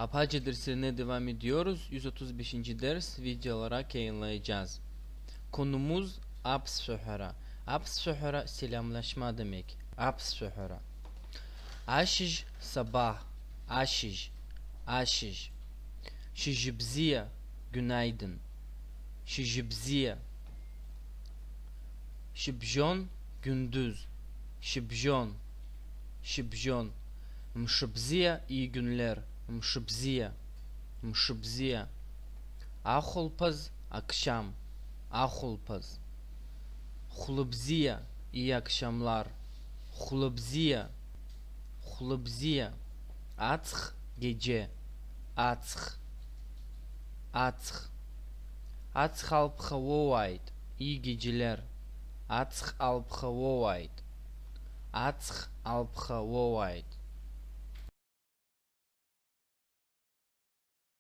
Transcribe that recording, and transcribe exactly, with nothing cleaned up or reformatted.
Aphace derslerine devam ediyoruz. Yüz otuz beşinci ders, videolara keyinleyeceğiz. Konumuz aԥсшәаҳәара. Аԥсшәаҳәара, selamlaşma demek. Аԥсшәаҳәара. Ашьыжь, sabah. Ашьыжь. Ашьыжь. Шьыжьыбзиа, günaydın. Şibjibiziye. Şibjon, gündüz. Şibjon. Şibjon. Mşibziye, iyi günler. Mşibziye. Mşibziye. Axulpaz, akşam. Axulpaz. Xulubziye, iyi akşamlar. Xulubziye. Xulubziye. Atsx, gece. Atsx. Atsx. Atsx alpxa wowayd. İyi geceler. Atsx alpxa wowayd. Atsx alpxa wowayd.